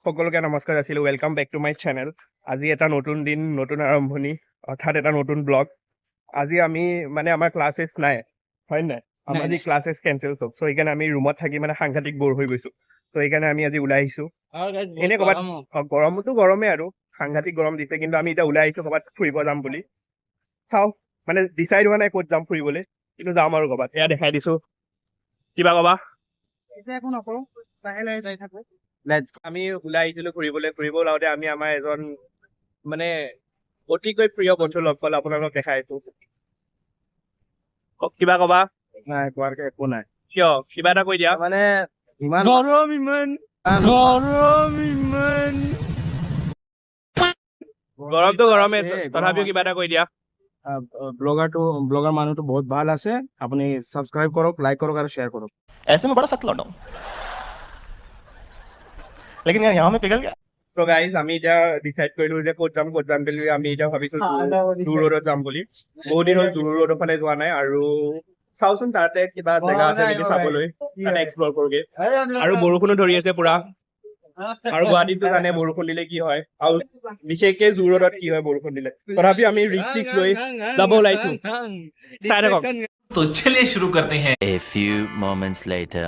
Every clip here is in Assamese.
সকলোকে নমস্কাৰ আছিলোঁ। Welcome back to my channel. আজি এটা নতুন দিন, নতুন আৰম্ভণি, অৰ্থাৎ এটা নতুন ব্লগ। আজি আমি মানে আমাৰ ক্লাছেছ নাই, হয় নাই? আমাৰ আজি ক্লাছেছ কেঞ্চেল চব। চ' সেইকাৰণে আমি ৰুমত থাকি মানে সাংঘাতিক ব'ৰ হৈ গৈছো। ত' সেইকাৰণে আমি আজি ওলাই আহিছো এনে ক'ৰবাত। গৰমতো গৰমেই আৰু সাংঘাতিক গৰম দিছে, কিন্তু আমি এতিয়া ওলাই আহিছো ক'ৰবাত ফুৰিব যাম বুলি। চাওঁ, মানে ডিচাইড হোৱা নাই ক'ত যাম ফুৰিবলৈ, কিন্তু যাম আৰু ক'ৰবাত। এয়া দেখাই দিছো। কিবা ক'বা? একো নকৰো, লাহে লাহে যাই থাকো। আমি ওলাই আহিছিলো ফুৰিবলৈ। ফুৰিব ওলাওঁতে আমি আমাৰ এজন মানে অতিকৈ প্ৰিয় বন্ধু লগ পালো, আপোনালোকক দেখাই আছো। কিবা কবা? নাই, কোৱাৰ একো নাই। কিয়, কিবা এটা কৈ দিয়া। মানে ইমান গৰম, ইমান গৰম, ইমান গৰমটো গৰমে, তথাপিও কিবা এটা কৈ দিয়া। ব্লগাৰটো, ব্লগাৰ মানুহটো বহুত ভাল আছে। আপুনি ছাবস্ক্ৰাইব কৰক, লাইক কৰক আৰু শ্বেয়াৰ কৰক। ऐसे में बड़ा सख्त लौटा हूँ, लेकिन यार यहाँ मैं पिघल गया। চ' গাইজ, আমি এতিয়া ডিচাইড কৰিলো যে ক'ত যাম, ক'ত যাম বুলি। আমি এতিয়া ভাবিছো জু ৰোডত যাম বুলি। বহুত দিন হ'ল জু ৰোডৰ ফালে যোৱা নাই। আৰু চাওচোন তাতে কিবা জেগা আছে নেকি চাবলৈ, তাতে এক্সপ্ল'ৰ কৰোগে। আৰু বৰষুণো ধৰি আছে পুৰা। আৰু গুৱাহাটীততো জানে বৰষুণ দিলে কি হয়, আৰু বিশেষকে জু ৰোডত কি হয় বৰষুণ দিলে। তথাপি আমি ৰিস্ক চিস্ক লৈ যাব ওলাইছো। চাই থাকক। तो चलिए शुरू करते हैं। A few moments later.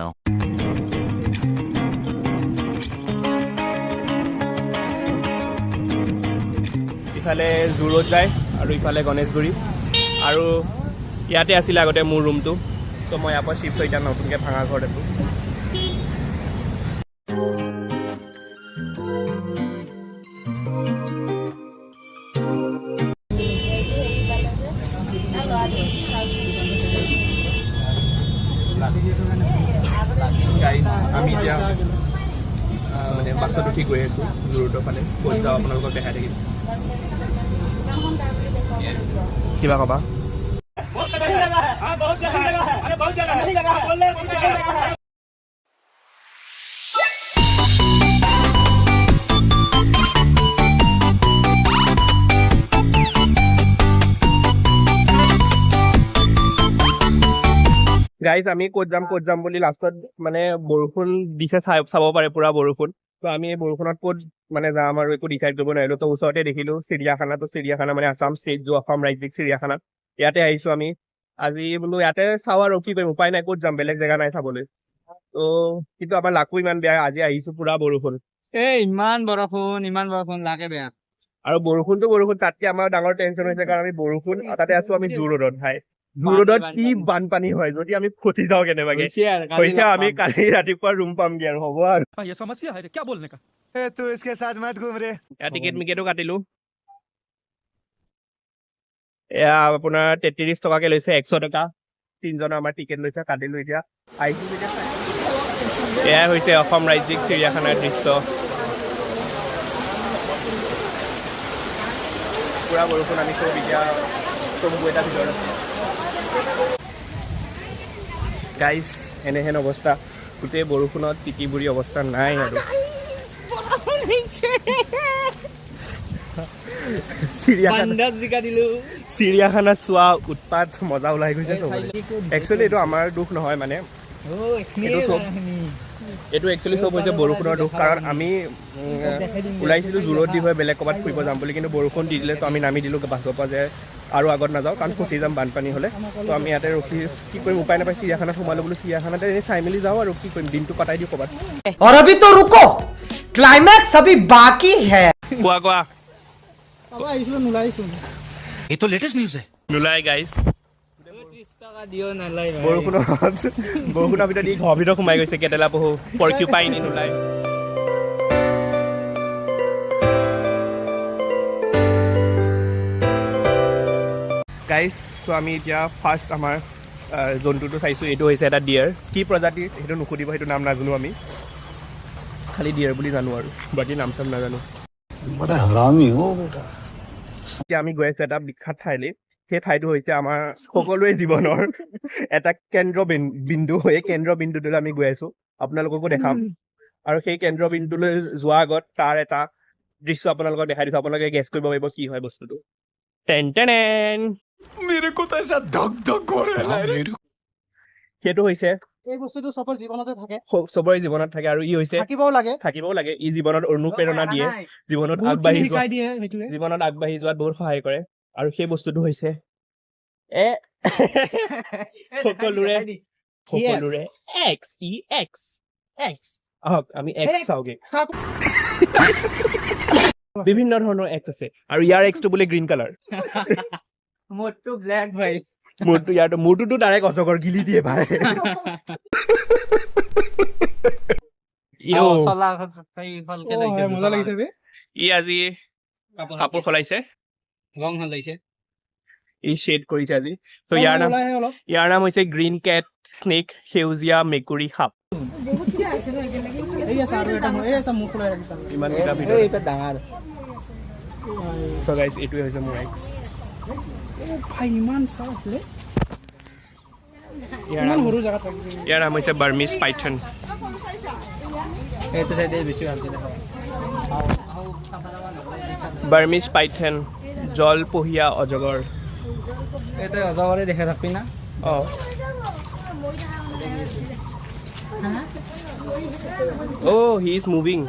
ইফালে জু ৰোড যায় আৰু ইফালে গণেশগুৰি। আৰু ইয়াতে আছিলে আগতে মোৰ ৰুমটো। ত' মই ইয়াৰ পৰা শ্বিফ্ট হৈ এতিয়া নতুনকৈ ভাঙা ঘৰত আছোঁ। গাইজ, আমি এতিয়া মানে বাছত উঠি গৈ আছোঁ জু ৰোডৰ ফালে। ক'ত যাওঁ আপোনালোকক দেখাই থাকিম। কিবা ক'বা? গাইজ, আমি ক'ত যাম ক'ত যাম বুলি লাষ্টত মানে বৰষুণ দিছে, চাই চাব পাৰে পুৰা বৰষুণ। ত' আমি এই বৰষুণত ক'ত মানে যাম আৰু একো ডিচাইড কৰিব নোৱাৰিলো। ত' ওচৰতে দেখিলো চিৰিয়াখানা। ত' চিৰিয়াখানা মানে আছাম ষ্টেট জু, অসম ৰাজ্যিক চিৰিয়াখানা, ইয়াতে আহিছো আমি আজি। বোলো ইয়াতে চাওঁ আৰু কি কৰিম, উপায় নাই, ক'ত যাম, বেলেগ জেগা নাই চাবলৈ। ত' কিন্তু আমাৰ লাকো ইমান বেয়া, আজি আহিছো পুৰা বৰষুণ। এই ইমান বৰষুণ, ইমান বৰষুণ লাগে, বেয়া। আৰু বৰষুণটো বৰষুণ, তাতকে আমাৰ ডাঙৰ টেনচন হৈছে, কাৰণ আমি বৰষুণ তাতে আছো আমি জু ৰোডত। ভাই, জু ৰোডত কি বানপানী হয়, যদি আমি ফচি যাওঁ কেনেবাকে হৈছে আৰু কালি হৈছে লগ আমি পাম। কালি ৰাতিপুৱা ৰুম পামগে আৰু হ'ব আৰু। ये समस्या है, क्या बोलने का। तू इसके साथ मत घूम रे। এয়া টিকেট মিকেটো কাটিলো। এয়া আপোনাৰ 33 টকাকে লৈছে, 100 টকা তিনজনৰ আমাৰ টিকেট লৈছে। কাটিলো, এতিয়া আহিছো যেতিয়া চাই। এয়াই হৈছে অসম ৰাজ্যিক চিৰিয়াখানাৰ দৃশ্য। পুৰা বৰষুণ, আমি চব এতিয়া তম্বু এটা ভিতৰত আছো। গাইজ, এনেহেন অৱস্থা, গোটেই বৰষুণত তিতি বুৰি অৱস্থা নাই আৰু। চিৰিয়াখানা বান্দাজ জিকা দিলো। চিৰিয়াখানা চোৱা উৎপাত মজা ওলাই গৈছে চবৰে। একচুৱেলি এইটো আমাৰ দুখ নহয়, মানে এইটো চব, এইটো একচুৱেলি চব হৈছে বৰষুণৰ দুখ। কাৰণ আমি ওলাইছিলোঁ জোৰত দি হৈ বেলেগ ক'ৰবাত ফুৰিব যাম বুলি, কিন্তু বৰষুণ দি দিলে। তো আমি নামি দিলোঁ বাছৰ পৰা যে আৰু আগত নাযাওঁ, কাৰণ ফচি যাম বানপানী হ'লে। তো আমি ইয়াতে ৰখি কি কৰিম উপায় নাপাই চিৰিয়াখানাত সোমালোঁ। বোলো চিৰিয়াখানাতে এনেই চাই মেলি যাওঁ আৰু কি কৰিম, দিনটো কটাই দিওঁ ক'ৰবাত। और अभी तो रुको, क्लाइमैक्स अभी बाकी है। কোৱা কোৱা। পাবা আহিছিলো, নোলাইছো। ये तो लेटेस्ट न्यूज है। নোলাই গাইজ। 30 টকা দিও নালায় ভাই। বৰষুণৰ ভিতৰত ই ঘৰৰ ভিতৰত সোমাই গৈছে। কেটেলা পহু, পৰকিউপাইন নোলায়। গাইজ, চ' আমি এতিয়া ফাৰ্ষ্ট আমাৰ জন্তুটো চাইছোঁ। এইটো হৈছে এটা ডিয়াৰ। কি প্ৰজাতিৰ সেইটো নুসুধিব, সেইটো নাম নাজানো আমি। খালি ডিয়াৰ বুলি জানো আৰু বাকী নাম চাম নাজানো। बड़ा हरामी हो बेटा। এতিয়া আমি গৈ আছো এটা বিখ্যাত ঠাইলৈ। সেই ঠাইটো হৈছে আমাৰ সকলোৰে জীৱনৰ এটা কেন্দ্ৰ বিন্দু। এই কেন্দ্ৰ বিন্দুটোলৈ আমি গৈ আছো, আপোনালোককো দেখাম। আৰু সেই কেন্দ্ৰ বিন্দুলৈ যোৱাৰ আগত তাৰ এটা দৃশ্য আপোনালোকক দেখাই দিছো। আপোনালোকে গেছ কৰিব পাৰিব কি হয় বস্তুটো। Ten ten. मेरे को तो ऐसा धक धक हो रहा है। সেইটো হৈছে এই বস্তুটো চবৰ জীৱনতে থাকে। চবৰে জীৱনত থাকে আৰু ই হৈছে থাকিবও লাগে। থাকিবও লাগে। ই জীৱনত অনুপ্ৰেৰণা দিয়ে, জীৱনত বহুতখিনি আগবাঢ়ি যোৱা, শিকাই দিয়ে সেইটোৱে। জীৱনত আগবাঢ়ি যোৱাত বহুত সহায় কৰে। আৰু সেই বস্তুটো হৈছে সকলোৰে এক্স, ই এক্স এক্স। আহক আমি এক্স চাওঁগে। বিভিন্ন ধৰণৰ এক্স আছে আৰু ইয়াৰ এক্সটো বোলে গ্ৰীণ কালাৰ। মোৰটো ব্লেক ভাই। মোৰটো ইয়াৰটো, মোৰটোতো ডাইৰেক্ট অজগৰ গিলি দিয়ে ভাই। ইয়ো। চলা ভালকে। অ, হয়, মজা লাগিছে বে। ই আজি কাপোৰ সলাইছে। ৰং সলাইছে। ই শ্বেড কৰিছে আজি। ত' অ, ইয়াৰ নাম ওলাই আহে অলপ। ইয়াৰ নাম হৈছে গ্ৰীণ কেট স্নেক, সেউজীয়া মেকুৰী সাপ। এই আছে আৰু এটা, এই আছে, মুখ ওলাই ৰাখিছে আৰু। ইমান কেইটা ভিতৰত। ডাঙৰ। চ' গাইজ, এইটোৱে হৈছে মোৰ এক্স। অ ভাই, ইমান চাওঁ আছিলে। ইয়াৰ ইমান নাম সৰু জেগাত ৰাখিছে। ইয়াৰ নাম হৈছে বাৰ্মিজ পাইথন। এইটো চাইডে বেছি ভালকে দেখা। বাৰ্মিজ পাইথন, জলপহীয়া অজগৰ। এইটো অজগৰে দেখা থাকবি না? অঁ। Oh, he is moving.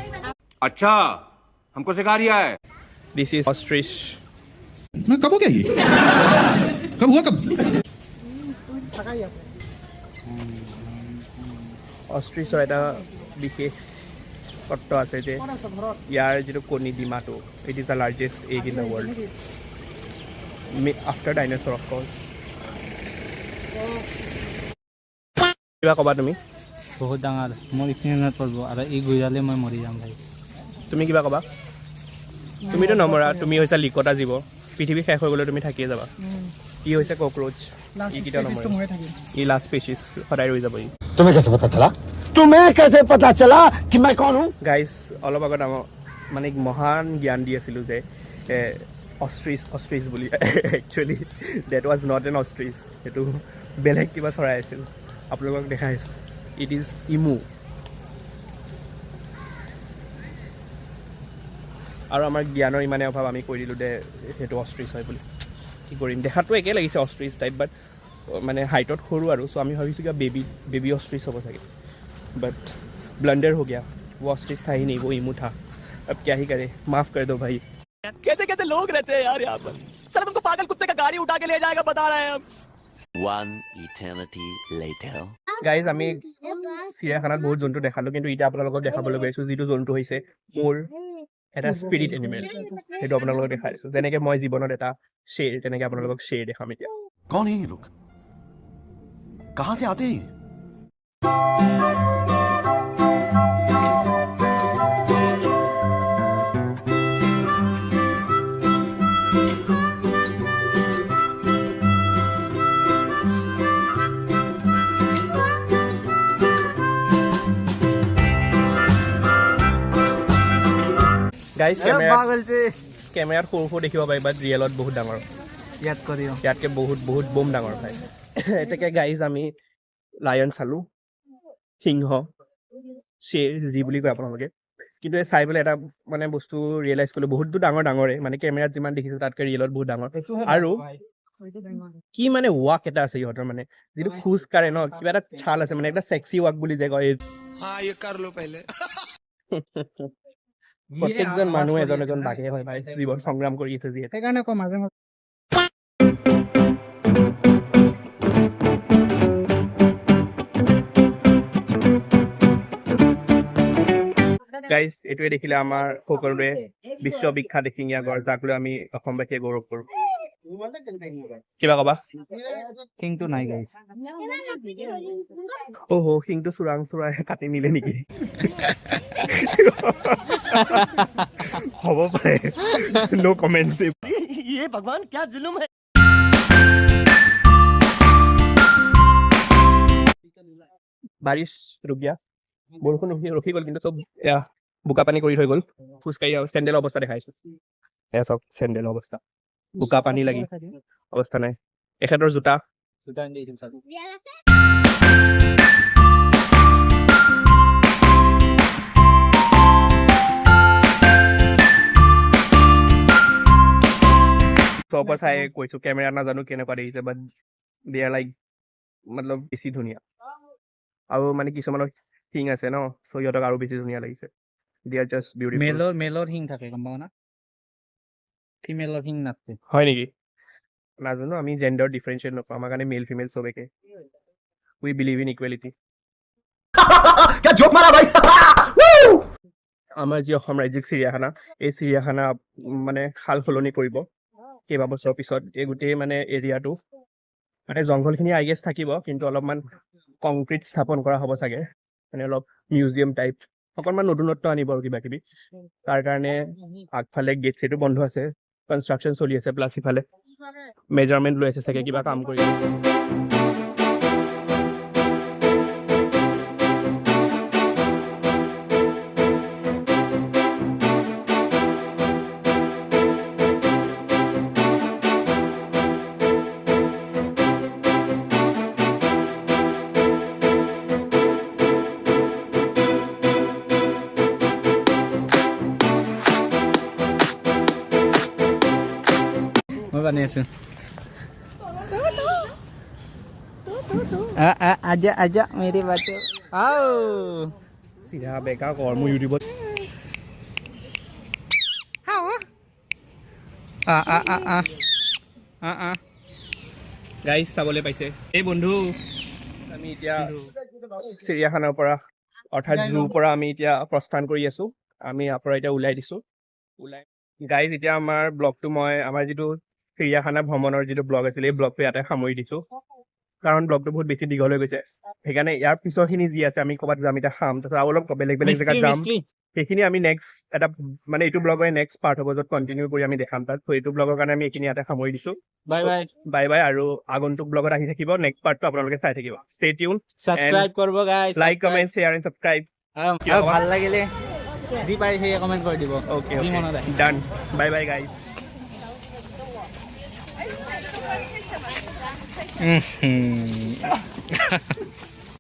अच्छा, हमको सिखा रिया है। This is ostrich. कब हो गया ये? कब हुआ, कब? থাকা ইয়াতে। অষ্ট্ৰিচৰ এটা বিশেষ তত্ত্ব আছে যে ক'ত আছে ঘৰত? ইয়াৰ যিটো কণী, ডিমাটো, it is the largest egg in the world after dinosaur, of course. কিবা ক'বা তুমি? বহুত ডাঙৰ, মোৰ এইখিনি পৰিব আৰু ই গুজালে মই মৰি যাম ভাই। তুমি কিবা ক'বা? তুমিতো নমৰা, তুমি হৈছা লিকতা জীৱ। পৃথিৱী শেষ হৈ গ'লে তুমি থাকিয়ে যাবা। ই হৈছে কক্ৰ'চ। লাষ্ট ই কেতিয়াও স্পেচিছটো নমৰে। ময়ে থাকিম। ই লাষ্ট স্পেচিছ, সদায় ৰৈ যাব ই। तुम्हें कैसे पता चला? तुम्हें कैसे पता चला कि मैं कौन हूँ? গাইজ, অলপ আগত আমাৰ মানে মহান জ্ঞান দি আছিলোঁ যে অষ্ট্ৰিচ অষ্ট্ৰিচ বুলি। Actually that was not an ostrich, সেইটো বেলেগ কিবা চৰাই আছিল। আপোনালোকক দেখাই আছোঁ, it is emu. আৰু আমাৰ জ্ঞানৰ ইমানেই অভাৱ, আমি কৈ দিলোঁ দে সেইটো অষ্ট্ৰিচ হয় বুলি। কি কৰিম, দেখাতটো একেই লাগিছে অষ্ট্ৰিচ টাইপ, বাট মানে হাইটত সৰু আৰু। চ' আমি ভাবিছোঁ কিবা বেবী অষ্ট্ৰিচ হ'ব চাগে, বাট ब्लंडर हो गया। वो ऑस्ट्रिच था ही नहीं, वो ईमू था। अब क्या ही करे, माफ कर दो भाई। कैसे कैसे लोग रहते हैं यार यहाँ पर। साला तुमको पागल कुत्ते का गाड़ी उठा के ले जाएगा, बता रहे हैं हम। One eternity later. Guys, আমি চিৰিয়াখানাত বহুত জন্তু দেখালোঁ, কিন্তু এতিয়া আপোনালোকক দেখাবলৈ গৈছোঁ যিটো জন্তু হৈছে মোৰ এটা স্পিৰিট এনিমেল, সেইটো আপোনালোকক দেখাই দিছোঁ। যেনেকে মই জীৱনত এটা শ্বেৰ, তেনেকে আপোনালোকক শ্বেৰ দেখাম এতিয়া। कौन है ये लोग? कहां से आते हैं ये? গাইজ, কেমেৰাত সৰু সৰু দেখিব পাৰি, বাট ৰিয়েলত বহুত ডাঙৰ। ইয়াত কৰিও ইয়াতকৈ বহুত বহুত বম ডাঙৰ ভাই। এতেকে গাইজ, আমি লায়ন চালোঁ, সিংহ, শ্বেৰ, যি বুলি কয় আপোনালোকে। কিন্তু এই চাই পেলাই এটা মানে বস্তু ৰিয়েলাইজ কৰিলোঁ, বহুতো ডাঙৰ ডাঙৰে, মানে কেমেৰাত যিমান দেখিছোঁ তাতকৈ ৰিয়েলত বহুত ডাঙৰ। আৰু কি মানে ৱাক এটা আছে ইহঁতৰ, মানে যিটো খোজ কাঢ়ে ন, কিবা এটা ছাল আছে, মানে এটা চেক্সি ৱাক বুলি যে কয়। हाँ, ये कर लो पहले। প্ৰত্যেকজন মানুহ এজন এজন বাঘে হয় ভাই, জীৱন সংগ্ৰাম কৰি আছে যিহেতু। সেইকাৰণে কওঁ মাজে মাজে। গাইজ, এইটোৱে দেখিলে আমাৰ সকলোৰে বিশ্ববিখ্যাত এশিঙীয়া গড়, যাক লৈ আমি অসমবাসীয়ে গৌৰৱ কৰোঁ। কিবা কবা? শিংটো নাই গাইজ। অ' হ, শিংটো চোৰাং চোৰাই কাটি নিলে নেকি? হ'ব পাৰে, ন' কমেণ্টছ। ये भगवान, क्या जुल्म है! बारिश रुक गया, বৰষুণ ৰখি গ'ল, কিন্তু চব এয়া বোকা পানী কৰি থৈ গ'ল। খোজকাঢ়ি আৰু চেণ্ডেলৰ অৱস্থা দেখাইছো, এয়া চাওক চেণ্ডেলৰ অৱস্থা, বোকা পানী লাগি অৱস্থা নাই। এখেতৰ জোতা। জোতা আনি দিছিল ছাৰ। ওচৰৰ পৰা চাই কৈছো, কেমেৰাত নাজানো কেনেকুৱা দেখিছে, বাট they are like মতলব বেছি ধুনীয়া। আৰু মানে কিছুমানৰ শিং আছে ন, চ' সিহঁতক আৰু বেছি ধুনীয়া লাগিছে। They are just beautiful. মেলৰ শিং থাকে, গম পাও না? ফিমেলৰ শিং নাথাকে। হয় নেকি? নাজানো, আমি জেণ্ডাৰ ডিফাৰেঞ্চিয়েট নকৰোঁ, আমাৰ কাৰণে মেল ফিমেল চব একে। We believe in equality. क्या जोक मारा भाई। আমাৰ যি অসম ৰাজ্যিক চিৰিয়াখানা, এই চিৰিয়াখানা মানে সাল সলনি কৰিব কেইবাবছৰৰ পিছত। এই গোটেই মানে এৰিয়াটো মানে জংঘলখিনি I guess থাকিব, কিন্তু অলপমান কংক্ৰিট স্থাপন কৰা হ'ব চাগে, মানে অলপ মিউজিয়াম টাইপ, অকণমান নতুনত্ব আনিব আৰু কিবা কিবি। তাৰ কাৰণে আগফালে গেট চেটো বন্ধ আছে, কনষ্ট্ৰাকশ্যন চলি আছে, প্লাছ ইফালে মেজাৰমেণ্ট লৈ আছে চাগে, কিবা কাম কৰি। মই বানাই আছো। আজা আজা মেৰে বাচ্চো, আও। চিধা বেকা কৰ, মোৰ ইউটিউবত। আ আ আ আ আ আ। গাইজ, চাবলৈ পাইছে এই বন্ধু, আমি এতিয়া চিৰিয়াখানাৰ পৰা, অৰ্থাৎ জুৰ পৰা আমি এতিয়া প্ৰস্থান কৰি আছো। আমি ইয়াৰ পৰা এতিয়া ওলাই দিছো, ওলাই। গাইজ, এতিয়া আমাৰ ব্লগটো, মই আমাৰ যিটো চিৰিয়াখানা ভ্ৰমণৰ যিটো ব্লগ আছিলে, এই ব্লগটো ইয়াতে সামৰি দিছো, কাৰণ ব্লগটো বহুত বেছি দীঘল হৈ গৈছে। সেইকাৰণে ইয়াৰ পিছৰখিনি যি আছে, আমি ক'ৰবাত যাম, এতিয়া খাম, তাৰপিছত আৰু অলপ বেলেগ বেলেগ জেগাত যাম। সেইখিনি আমি নেক্সট এটা, মানে এইটো ব্লগৰে নেক্সট পাৰ্ট হ'ব, য'ত কণ্টিনিউ কৰি আমি দেখাম তাত। ত' এইটো ব্লগৰ কাৰণে আমি এইখিনি ইয়াতে সামৰি দিছো। Bye bye. Bye bye, আৰু আগন্তুক ব্লগত আহি থাকিব, নেক্সট পাৰ্টটো আপোনালোকে চাই থাকিব। Stay tune. ছাবস্ক্ৰাইব কৰিব guys. Like, comment, share and subscribe. আৰু ভাল লাগিলে যি পাৰে সেয়ে কমেণ্ট কৰি দিব। অ'কে। যি মনত আহে। ডান, বাই বাই গাইজ।